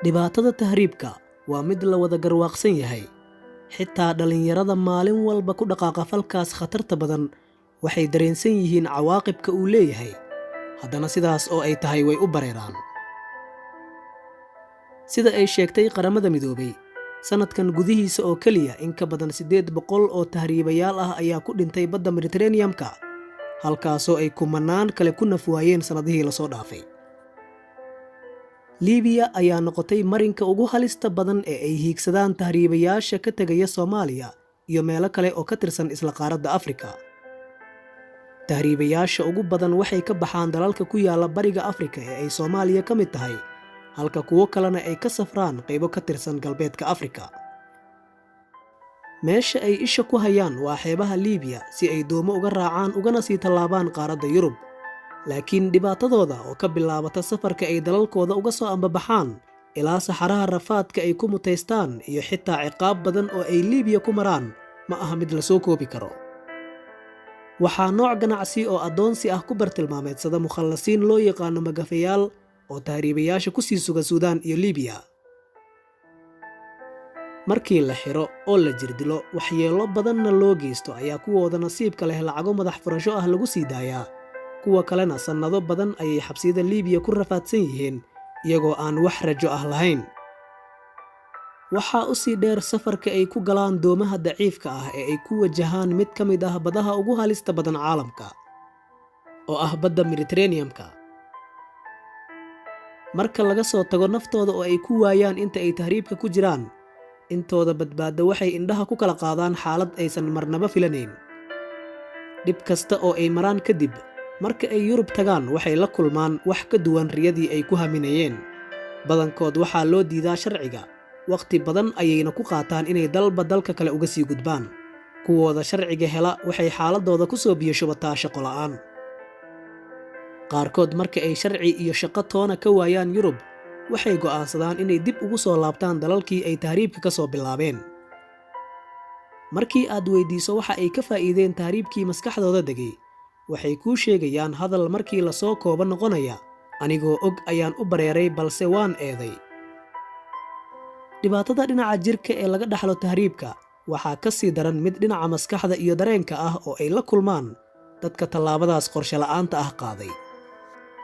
Dhibaatada tahriibka waa mid la wada garwaaqsan yahay. Xitaa dhallinyarada maalin walba ku dhaqaaqa falkaas khatarta badan waxay dareensan yihiin cawaaqibka uu leeyahay. Haddana sidaas oo ay tahay way u bareeraan. Sida ay sheegtay Qaramada Midoobay, sannadkan gudihiisa oo keliya in ka badan 800 oo tahriibayaal ah ayaa ku dhintay badda Mediterranean-ka, halkaasoo ay kumanaan kale ku naf waayeen sannadihii lasoo dhaafay. Liibiya ayaa noqotay marinka ugu halista badan ee ay hiigsadaan tahriibayaasha ka tegaya Soomaaliya iyo meelo kale oo ka tirsan isla qaaradda Afrika. Tahriibayaasha ugu badan waxay ka baxaan dalalka ku yaala Bariga Afrika ee ay Soomaaliya ka mid tahay, halka kuwo kalena ay ka safraan qaybo ka tirsan Galbeedka Afrika. Meesha ay isha ku hayaan waa xeebaha Liibiya si ay doomo uga raacaan ugana sii tallaabaan qaaradda Yurub. Laakiin dhibaatadooda oo ka bilaabata safarka ay dalalkooda uga soo ambabaxaan ilaa saxaraha rafaadka ay ku mutaystaan iyo xitaa ciqaab badan oo ay Liibiya ku maraan ma aha mid la soo koobi karo. Waxaa nooc ganacsi oo addoonsi ah ku bartilmaameedsada mukhallasiin loo yaqaano magafayaal oo tahriibayaasha ku sii suga Suudaan iyo Liibiya. Markii la xiro oo la jirdilo, waxyeello badanna loo geysto, ayaa kuwooda nasiibka leh lacago madax furasho ah lagu sii daayaa. Kuwa kalena sannado badan ayay xabsiyada Liibiya ku rafaadsan yihiin iyagoo aan wax rajo ah lahayn. Waxaa u sii dheer safarka ay ku galaan doomaha daciifka ah ee ay ku wajahaan mid ka mid ah badaha ugu halista badan caalamka, oo ah badda Mediterranean-ka. Marka laga soo tago naftooda oo ay ku waayaan inta ay tahriibka ku jiraan, intooda badbaadda waxay indhaha ku kala qaadaan xaalad aysan marnaba filanayn. Dhib kasta oo ay maraan kadib, marka ay Yurub tagaan waxay la kulmaan wax ka duwan riyadii ay ku haminayeen. Badankood waxaa loo diidaa sharciga, wakhti badan ayayna ku qaataan inay dalba dalka kale uga sii gudbaan. Kuwooda sharciga hela waxay xaaladooda ku soo biyo shubataa shaqo la'aan. Qaarkood marka ay sharci iyo shaqo toona ka waayaan Yurub, waxay go'aansadaan inay dib ugu soo laabtaan dalalkii ay tahriibka ka soo bilaabeen. Markii aad weydiiso waxa ay ka faa'iideen tahriibkii maskaxdooda degay, waxay kuu sheegayaan hadal markii lasoo koobo noqonaya: "Anigoo og ayaan u bareeray, balse waan eeday." Dhibaatada dhinaca jirka ee laga dhaxlo tahriibka waxaa ka sii daran mid dhinaca maskaxda iyo dareenka ah oo ay la kulmaan dadka tallaabadaas qorshe la'aanta ah qaaday.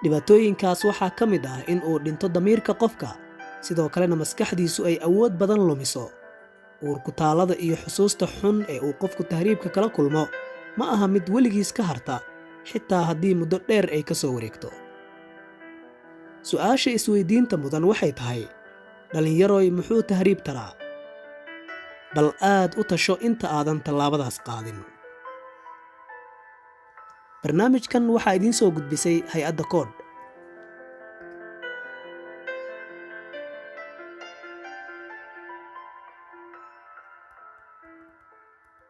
Dhibaatooyinkaas waxaa ka mid ah in uu dhinto damiirka qofka, sidoo kalena maskaxdiisu ay awood badan lumiso. Uurkutaallada iyo xusuusta xun ee uu qofku tahriibka kala kulmo ma aha mid weligiis ka harta, xitaa haddii muddo dheer ay ka soo wareegto. Su'aasha isweydiinta mudan waxay tahay: dhallinyaroy, muxuu tahriib taraa? Bal aad u tasho inta aadan tallaabadaas qaadin. Barnaamijkan waxaa idiin soo gudbisay hay-adda CODH.